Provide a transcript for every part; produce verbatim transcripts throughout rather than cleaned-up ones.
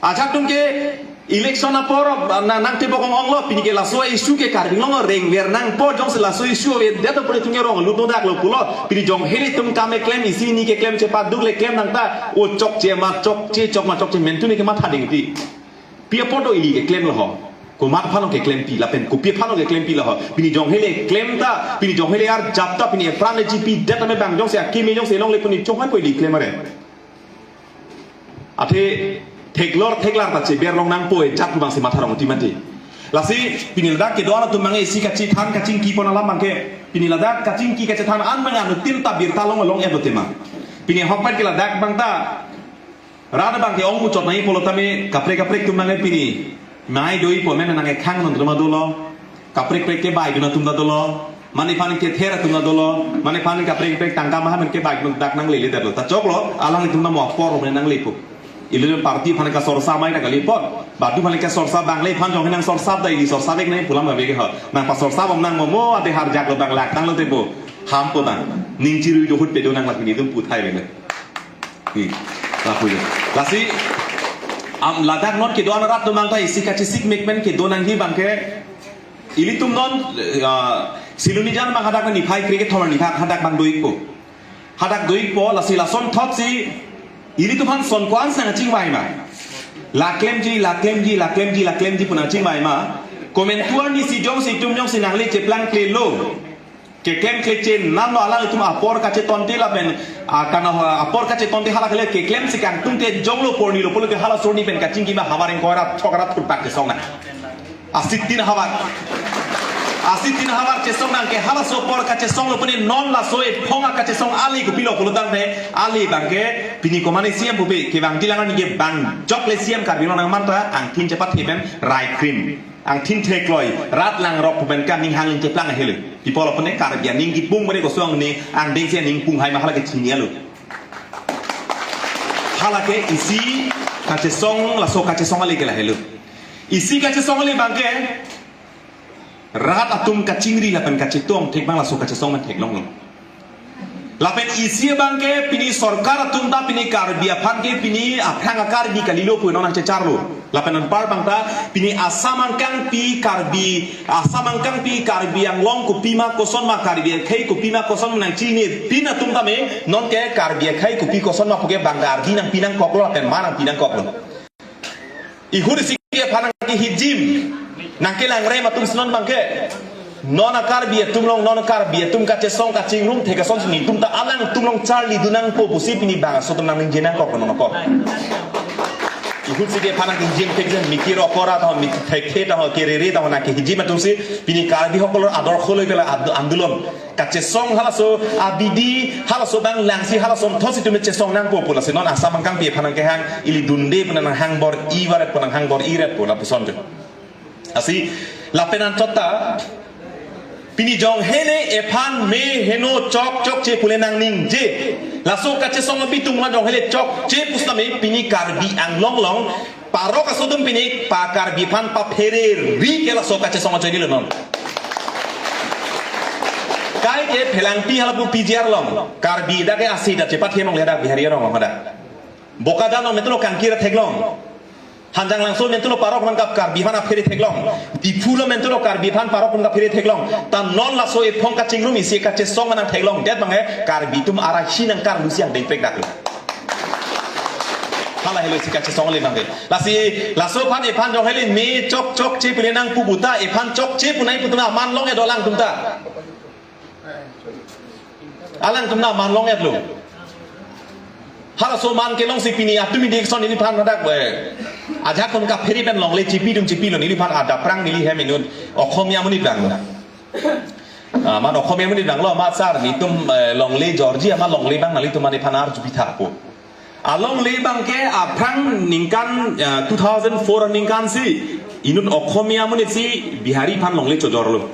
Ajahak atum ke election apor na nangtebok ong-onglo, pini ke laso issue ke Karbi Anglong rengver nangpo, jongsi laso issue avedet apor atum ke rong lut nodaklo pulo, pini jonghele atum kam keklem, isi hini keklem chepaduk le klem nangta, o chokche ma chokche, chok ma chokche, mentu ni kematha dingti. Pi apot do ili keklemlo ho? Komat aphan lo keklempi lapen kopi aphan lo keklempi lo ho? Pini jonghele klem ta, pini jonghele arjap ta, pini apran le chipidet tame bang jongsi akimi jongsi longle pini chonghoi po ili klem are. Athe theklor theklar ta cheber long nangpo, e jat bangsi matha rong uti mati. Lasi pini ladak kedo-an atum abang isi kachethan kachingki pon alam abang ke, pini ladak kachingki kachethan an abang anuttin ta birta long long edo tema. Pini ahokpet ke ladak abang ta rat abang ke ong muchot nai pulo tame kaprek kaprek atum abang pini mai doi po, mena nang ekhang non drama dolo. Kaprek kaprek ke bai dun atum ta dolo, mane aphan kether atum ta dolo, mane aphan kaprek kaprek tangka maha men ke bai dun dak nanglele detlo. Ta choklo, alanglitum ta mo apor mane nanglepo. Ilitum party aphan kasorsa mai ta kali pot. Badu aphan kasorsa bang le aphan jong nang sorsa dai di sorsa dek nai pulam gabe ke ho. Nangpasorsa bom nang mo mo ade harjaklo bang lak tanglo tepo. Hampo bang. Ning chirui do hut pe do nang lak ni tum puthai bele. Hmm. Lapu yo. Lasi am ladak non kedo-an rat atum abang ta isi kachesik mekmen kedo nangji abang ke ilitum non, ah, Silonijan abang hadak niphai kre kethom niphai hadak abang doikpo. Hadak doikpo, lasi lason thotsi ilitum aphan son ko-an sang chingvai ma. Laklemji, laklemji, laklemji, laklemji pu nangchingvai ma. Komentu arni si jongsi itum jongsi nangle cheplangklelo, keklem kleche nanlo, alanglitum apor kachetonte lapen, ah, kana, ah, apor kachetonte hala kele keklemsi kangtungte jonglo porni lo pulote hala sorni pen kachingki ma havar ingkoi rat chok rat thurpak kesong na. Asitin havar. Asitin havar chesong nang ke halaso apor kachesong lo pune non laso ephong akachesong ali kopilo pulo tangte ali abang ke pini komane C M pupe kevang tilang ani ke bang chokle C M Karbi Anglong nangman ta angthin chepat hepen rai krim. Angthin thekloi, rat langrok pu pen kan ning hang ning cheplang ahele. Pi apot lo pune Karbi aning kipung mane kosong ni angdeng si aning pung hai ma hala ke chini alo. Hala ke isi kachesong, laso kachesong ale ke lahelo. Isi kachesong ale abang ke rat atum kachingri lapen kachetong thek abang laso kachesong man theklonglo. Lapen isi abang ke pini sorkar atum ta pini Karbi aphan ke pini aphrang a-Karbi kalilo pu non nangchecharlo. Lapen anpar abang ta pini Assam angkangpi Karbi, Assam angkangpi Karbi Anglong kopima koson ma Karbi akhei kopima koson nangchinine pin atum tame non ke Karbi akhei kopi koson ma puke bang Karbi nangpi nangkoklo lapen ma nangpi nangkoklo. Ihur isi ke aphan nangkehijim, nangkelangrem atum si non abang ke. Non a-Karbi atum along, non a-Karbi atum kachesong kachingrum thek ason si netum ta alangtum along charli dun nangpo pusi pini bang aso atum nangningje nangkok non ko. Ihur isi ke aphan nangkehijim thek jen mikir okora ta ho, mik thekthe ta ho, kerere ta ho nangkehijim atum si pini Karbi hokolor ador kholoi pela ad-, andolon. Kachesong halaso abidi, halaso abang langsi halaso thotsi itum chesong nangpo pu lasi non Assam angkangpi aphan nangkehang ili dunde pu nanghang bor-i varet pu nanghang bor-i ret pu lapuson tu. Lasi lapen anchot ta pini jonghele aphan me heno chok chokche pule nangningje. Laso kachesong abitung ma jonghele chokche pusitame pini Karbi Anglong along parok aso atum pini pa Karbi aphan paphere ri ke laso kachesong ajoine lo non. Kai ke phelangpi hala pu P G R along. Karbi dak ke asi dak chepat hem along le dak Bihari arong along dak. Bokajan along mentulo kangkir theklong. Hanjanglangso mentulo parok aphan kap Karbi aphan aphere theklong. Diphu lo mentulo Karbi aphan parok aphan kaphere theklong. Ta non laso ephong kachingrum isi kachesong manang theklong. Det abang ke Karbi atum arahi nangkarlu si angdeng pek dak lo. Hala helo isi kachesong le abang ke. Lasi laso aphan ephan jonghele me chok chokche pule nangpu buta ephan chokche punai putu na man long edo alangtum ta. Alangtum na man long etlo. Halaso man kelong si pini atum ini son neliphan hadak be. Ajahak atum kaphere pen longle chipi dum chipilo neliphan adap prang neli hem inut Okhomia amonit abang. Ah, man Okhomia amonit abang lo, man sar netum, eh, longle Georgia man longle abang nanglitum man ephan arju pitha po. Alongle abang ke aphrang ningkan, eh, two thousand four ningkan si inut Okhomia amonit si Bihari aphan longle chojorlo.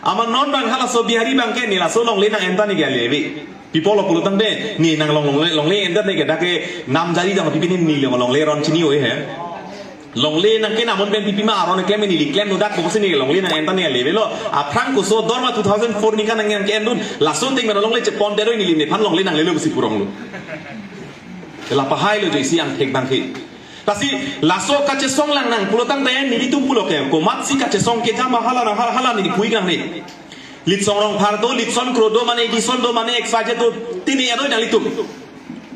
Amat non abang halaso Bihari abang ke ne laso longle nang-en ta ne ke aleve. Pi apot lo pulo tangte ne nang long longle, longle en ta ne ke dak ke nam jari jang pipi ne ne long longle ron chini oi he. Longle nangkenam un pen pipi ma aron klem neli klem nodak pusi ne longle nang-en ta ne alevelo. Aphrang koso dorma two thousand four ningkan nang nang ke-en dun. Lason ting mena longle chepon deroi neli nephan longle nanglelo pusi puronglo. La pahai lo jo isi angthek abang ke. Lasi laso kachesong lang nang pulo tangte nelitum pulo ke komatsi kachesong kejam hala nang hala hala neli pui kang ni. Litsong Rongphar do, Litson Kro do, mane Edison do, mane X Y Z do, tini ado nanglitum.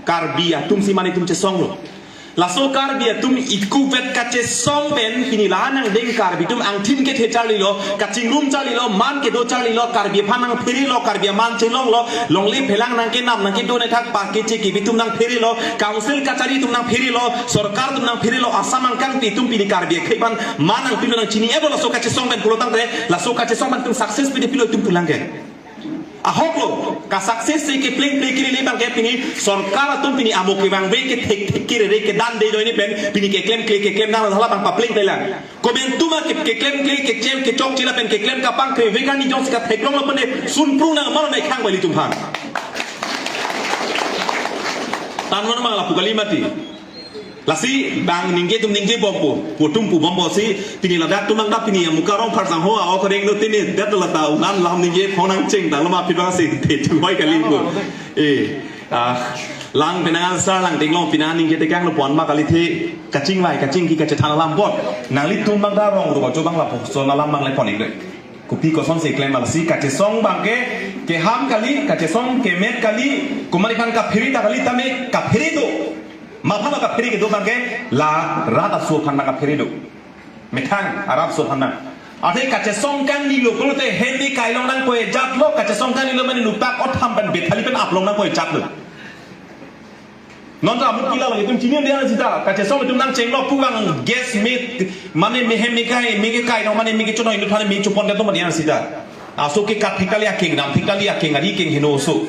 Karbi atum si mane itum chesong lo. Laso Karbi atum ikuvek kachesong pen pini la nang deng Karbi atum angthin kethe charlilo, kachingrum charlilo, man kedo charlilo, Karbi aphan nang pherelo, Karbi aman chelonglo, longle phelang nang kenam nang kedo ne thak pa keche kebi atum nang pherelo, council kachari atum nang pherelo, sorkar atum nang pherelo, Assam angkangpi atum pini Karbi akhei aphan man nang pilo nang chini-etlo laso kachesong pen pulo tangte, laso kachesong pen itum success pidi pilo itum pulang ke. Ahok lo, ka success si kepleng ple kiri ni bang ke pini sorkar atum pini amo kevangve kethek thek kiri re kedan de doi ni pen pini keklem kle keklem nang hala bang papleng pelang. Komentu ma ke keklem kle kechem kechok chila pen keklem kapangkreve kan ni jongsi katheklong lo pen sunpru nang maro nai khang bali tum phan. Tan non mang lapu kali mati. Lasi bang ningje atum ningje bompo, pu atum pu bompo si, pini ladak atum nang da pini amuka Rongphar sang ho, a-ok reng do tini, det lata unan lam ningje phong nang cheng dang lama pibang si, te tu hoi kali pu. Eh, ah, lang penang answer lang ding long pina ningje tekang lo pon ma kali the, kachingvai, kachingki, kachethan alam bot. Nanglitum bang da rong rupa chobang lapu, so na lam bang le pon ik de. Kopi kosonsi klem lasi kachesong bang ke, keham kali, kachesong kemet kali, komat aphan kaphere ta kali tame kaphere do. Ma aphan kaphere kedo bang ke la rat aso aphan kaphere do. Methang arat aso aphan. Athe kachesong kangnilo pulote hem ke kailong nangpo ajat lo, kachesong kangnilo mane nupak otham pen bethali pen aplong nangpo ajat lo. Non ta amut kila lagi tum chini dia sita, kachesong itum nang chenglo pu bang gas me mane me hem me kai me ke kai no mane me ke chono inut thane me chupon ke to mane sita. Aso ke kat thik kali akeng dam thik kali akeng ari keng heno so.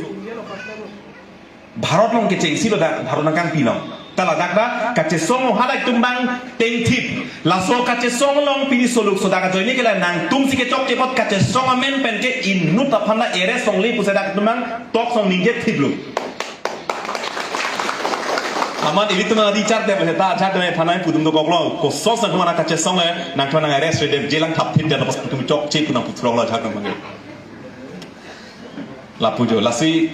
Bharat long kechengsi lo da, Bharat nang kangpi long. Ta ladak da, kachesong hadak tum bang tengthip. Laso kachesong long pini soluk so da kajoine ke la nangtum si kechokche apot kachesong amen pen ke inut aphan la ere songle pusi dak tum bang tok song ningje thip lo. Amat ilitum nang di char de ta char de phanai pudum dokok lo. Koson san tumana kachesong le nang thon nang arrest re de jelang thap thip de pas tum chokche pu nang puthrok lo char nang mangge. Lapu jo lasi,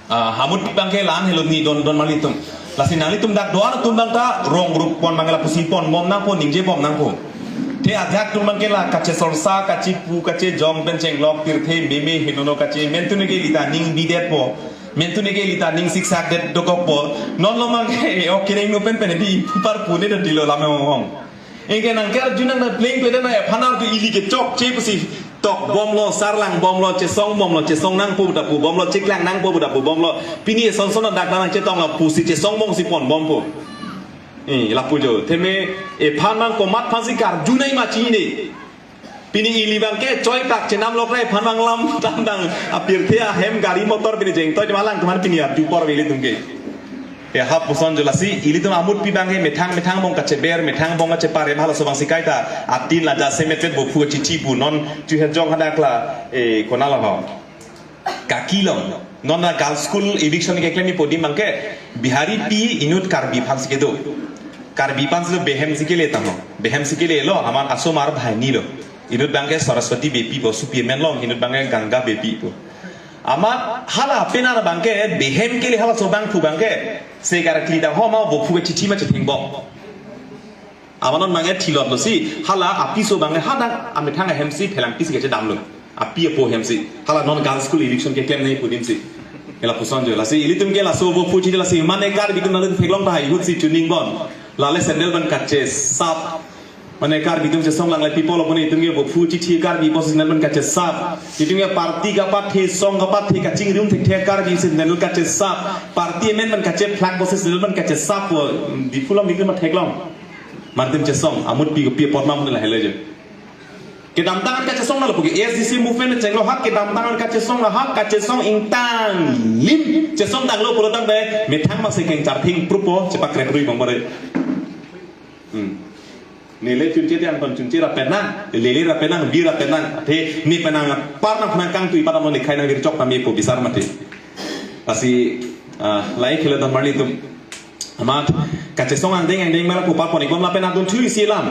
ah, amut bang ke lang helo ni don don malitum. Lasi nanglitum dak doan tum bang ta rong rup pon bang lapu si pon bom nangpo ningje bom nangpo. Te ajak tum bang ke la kachesorsa kachepu kachejong pen chenglok pirthe meme henono kache mentu ne ke lita ning bidet po. Mentu ne ke lita ning siksak det dokok po. Non lo mang ke ok kereng no pen pen di pupar pune do dilo lame hong hong. Anke nang ke arju nang na pleng pede na ephan arju ili kechokche pusi tok bomlo, sarlang bomlo, chesong bomlo, chesong nangpo pu ta pu bomlo, cheklang nangpo pu ta pu bomlo. Pini eson son dak nang chetong lo pusi chesong bomsi pon bompo. Eh, lapu jo. Teme ephan nang komat aphansi karju nai ma chini. Pini ili bang ke choi tak chenam lok nai phan bang lam tam dang apirthe ahem gari motor pini jeng toi malang teman pini arju por ilitum ke. Ya hap puson jo lasi ilitum amut pi bang he methang methang bong kacheber methang bong kachepare mala so bang si kaita atin la jase met met bophu chichi pu non chu he jong hadak la e kona la ho. Kaki long. Non la girls school eviction keklem ipo dim bang ke Bihari pi inut Karbi aphansi kedo. Karbi aphansi lo behem si kele tamo. Behem si kele lo amat asomar bhaini lo. Inut bang ke Saraswati bepi po supi men long inut bang ke Ganga bepi po. Amat hala penar bang ke behem kele hala so bangphu bang ke se kar kli dang ho ma bophu ke chichi ma chetheng bom. Amat non bang ke thilot lo si hala apiso bang ke hadak amethang ahem si phelang pisi kachedam lo. Api apo hem si hala non girls school eviction keklem nai pu dim si. Ela puson jo lasi ilitum ke laso bophu chichi lasi mane Karbi atum nang theklong ta hai hut si chuning bon. Lale sandal ban kachesap. Mane Karbi atum chesong lang le people apuni itum ke bophu chichi Karbi apotsi sandal ban kachesap. Itum ke party kapathe song kapathe kachingrum thekthe Karbi si sandal kachesap. Party amen ban kachephlak apotsi sandal ban kachesap po. Diphu lo mikri ma theklong. Martin chesong amut pi pi apot ma mun la hele jo. Kedamtang an kachesong na lo puke A S D C movement chenglo hak kedamtang an kachesong na hak kachesong ingtang lim chesong tanglo pulo tangte methang ma se keng charthing prupo chepak krep rui bang bare. Hmm. Nele chunche tiang ton chunche ra penang, lele ra penang, vi ra penang, athe ni penang par nang penang kangtui pada mo ni khai nang vir chok kami po bisar mati. Lasi, ah, lai khele don marli tum. Amat kachesong angdeng angdeng mela kupar pon ikbom lapen adun thui si lam.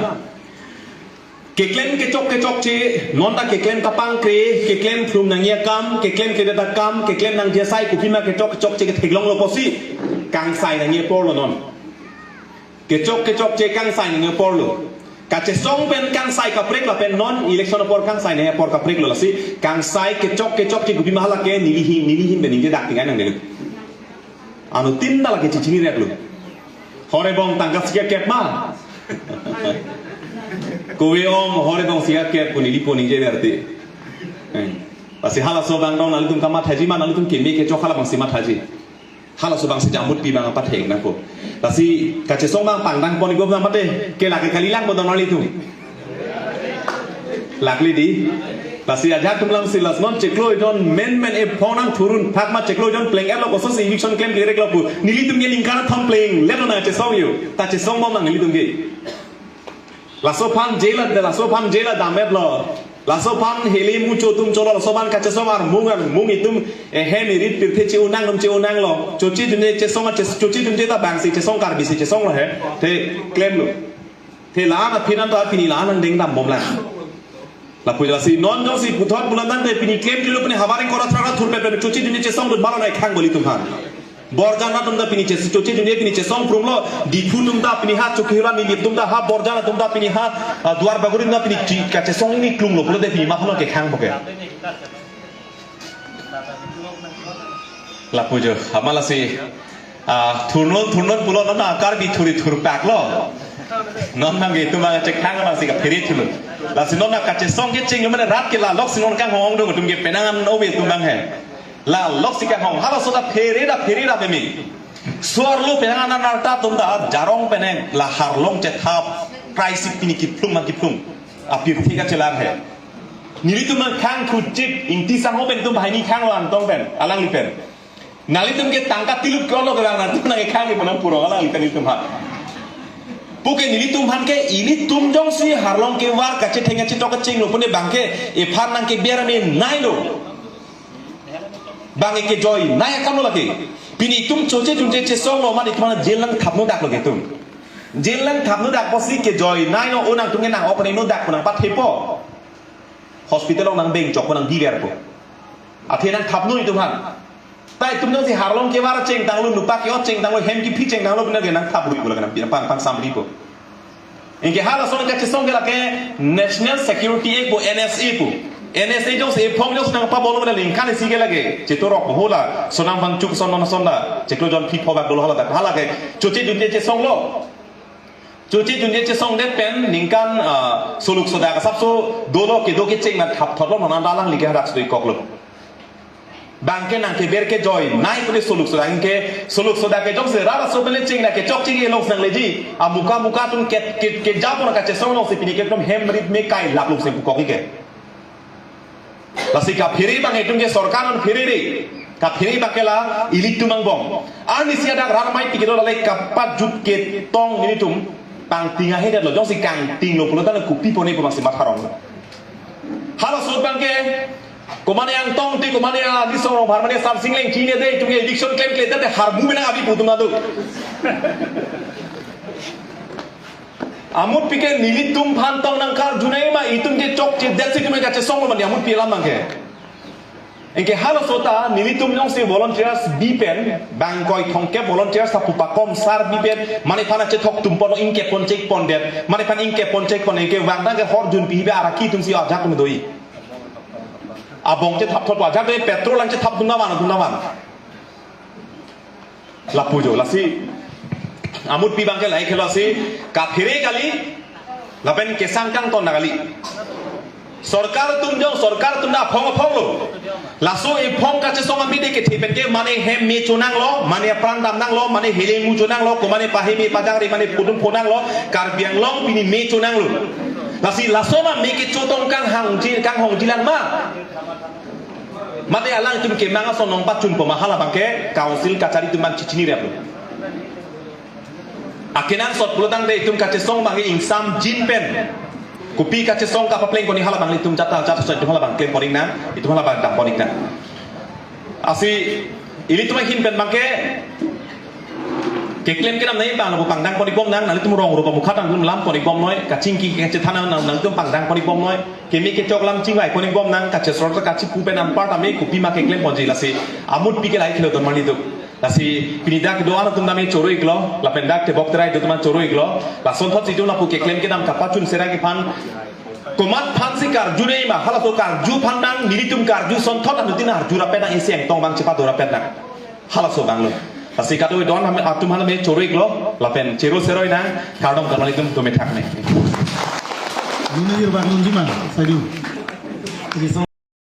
Keklem kechok kechokche, non ta keklem kapangkre, keklem phlum nangji akam, keklem kedet akam, keklem nangji asai kopi ma kechok kechokche ketheklong lo pusi kangsai nangji apor lo non. Kechok kechokche kangsai nangji apor lo. Kachesong pen kangsai kaprek lapen non election apor kangsai nangji apor kaprek lo, lasi kangsai kechok kechokche kopima hala ke neli ahin, neli ahin pen ningje dak tingai nangji lo. Anuttin ta lake chechini rek lo. Hor ebong tangka sika kep ma. Kove om hor ebong sika kep pu neli pu ningje berarti. Eh. Lasi halaso abang dong nanglitum kamathaji ma, nanglitum keme kechok hala abangsi mathaji. Halaso abangsi amutpi abang apathek nangpo. Lasi kachesong abang pangdang pon ikop nang mate ke lake kalilang bodong nanglitum. Lakle dei. Lasi ajak atum lamsi lasi non chiklo idon menmen ephong nang thurun phak ma chiklo idon pleng erlo kososi eviction klemkle rek lo pu. Nelitum ke ningkan thom pleng. Ledo na chesong yo. Ta chesong bom nang nelitum ke. Laso aphan jail, laso aphan jail dametlo. Laso aphan heli mucho atum cholo, laso aphan kachesong armung armung itum ehem erit pirthe che-unang atum che-unanglo. Choche dunje chesong, che-, choche dunje ta bangsi chesong Karbi si chesonglo he. Te klemlo. Te la-an aphi nang ta pini la-an angdeng dam bomlang. Lapu jasi non jongsi puthot bulan tangte pini klemkle lo pini havar ingkoi ra throksi ra thurpet pen choche dunje chesong dun malo na ekhang boli atum aphan. Borjan atum ta pini ches-, choche dunje pini chesong prumlo, Diphu atum ta pini ha Chokihola, Nilip atum ta ha, Borjan atum ta pini ha, ah, Duar Bagori atum ta pini chi-, kachesong ingni klunglo pulote pini ma phano kekhang boke. Lapu jo, amat lasi, ah, thurnon, thurnon pulo non na Karbi thuri thurpaklo. Non nangke itum abang chekhang abangsi kaphere thulo. Lasi non na kachesong kecheng mane rat ke la loksi non kanghong dong atum ke penang an ove atum abang he. La loksi kanghong, halaso ta phere ta phere ta meme. Suar lo penang an arta atum ta jarong penang la harlong chethap, Christ pini kiplung ma kiplung. Apirthe kachelang he. Nelitum nangkhang thuchit, Ingti sangho pen atum banghini khanglo Angtong pen, alangli pen. Nanglitum ke tangka tiluk krono ke bang nangtum nangkhang ke bonang puro alangli pen itum ha. Puke nelitum aphan ke ilitum jongsi harlong kevar kachetheng kachetok kachenglo pune bangke ephan nangkeber me nailo. Bang eke joinei akam lo lake. Pini itum choche dunje chesonglo mane itum aphan jail nangthapno daklo ke itum. Jail nangthapno dak pusi kejoinei no, o nangtum ke nang-ok ne no dak pu nangpathepo. Hospital along nangbeng chok pu nangdiver po. Athe nangthapno itum aphan. Ta itum jongsi harlong kevar chengtanglo, nupa ke-ot chengtanglo, hem kephi chengtanglo, pina ke nangthap rui bola kana pina pang pang samri po. Anke halason kachesong ke lake National Security Act pu, N S A pu. N S A jongsi ephong jongsi nangpabol mane ningkan isi ke lake chetorok bohola, Sonam Wangchuk son non son da, chiklo jon phli pho bak dolo hala dak, hala ke choche dunje chesonglo. Choche dunje chesongdet pen ningkan, ah, soluk sodak asapso dolo kedo kecheng nangthapthotlo non anta alangli ke hadak sudoi koklo. Bangke nangkeber kejoinei pune soluk sodak ke, soluk sodak ke jongsi rara so bele cheng na kechokche ke long nangleji. Amuka muka atum ke, ke, keja pon kachesong longsi pini ke ekdom hem rit me kai lap longsi pukok ke. Lasi kaphere abang itum ke sorkar nangphere re. Kaphere abang ke la ilitum angbong. Arnisi adak rat amei pike do lale kapajut ketong nelitum pangting ahedetlo jongsi kangtinglo pulo tanglo kopi pone pu abangsi matharong. Halaso abang ke komane Angtong te, komane a Nisong Ronghang, mane Samsing Leng chine de, itum ke eviction klemkle de, harmu mena abi putum adu. Amut pike nelitum aphan tong nangkarjunei ma, itum ke chokchedet si itum kachesong lo mane amut pi alam abang ke. Anke halaso ta nelitum jongsi volunteers bi pen, bang koi thongkep volunteers ta pupa kom sar bi pen, mane aphan achethok tum pon ingkep pon chek pondet, mane aphan ingkep pon chek pon anke vang tangke hor jun pi be araki atumsi ajak me doi. Abong chethapthot ajak doi petrol nangchethap dun navan, dun navan. Lapu jo, lasi amut pi abang ke lahei khelo lasi kaphere kali, lapen kesang kangton na kali. Sorkar atum jong, sorkar atum na aphong aphong lo. Laso ephong kachesong amide kethe pen ke mane hem me chonanglo, mane apran damnanglo, mane heleng mu chonanglo, komane paheme pajangre mane pudum phonanglo, Karbi Anglong pini me chonanglo. Lasi laso ma me kechotong kanghang ji, kanghong jilang ma. Mate alangtum kemang ason nangpachunpo ma hala abang ke council kachari atum abang chechini rep lo. Akenangsot pulo tangte itum kachesong abang ingsamjin pen. Kopi kachesong kapapleng koni hala abang itum jata jata so itum hala abang klem pon iknang, itum hala abang dam pon iknang. Lasi ilitum ahin pen abang ke keklem kedam nai abang lapu pangdang pon ikbom nang, nanglitum rong rupa mukha tang lam pon ikbom noi, kachingki kachethan nang, nangtum pangdang pon ikbom noi, keme kechok alam chingvai pon ikbom nang, kachesor kachipu pen anpar tame kopi ma keklem ponji lasi, amut pi ke lahei khelo don mani tu. Lasi pini dak do-an atum tame choro-iklo, lapen dak tebok terai do atum choro-iklo. Lasonthot si itum lapu keklem kedam kapachun serang aphan komat aphansi karju nei ma, halaso karju aphan nang, nelitum karju sonthot anuttin arju rapet nang, isi engtong abang chepadorapet nang. Halaso abanglo. Lasi kadokave do-an ham atum aphan tame choro-iklo, lapen chero seroi nang, kardom kardom, itum tame thak ne. Nuna irbak nunji ma, saidu.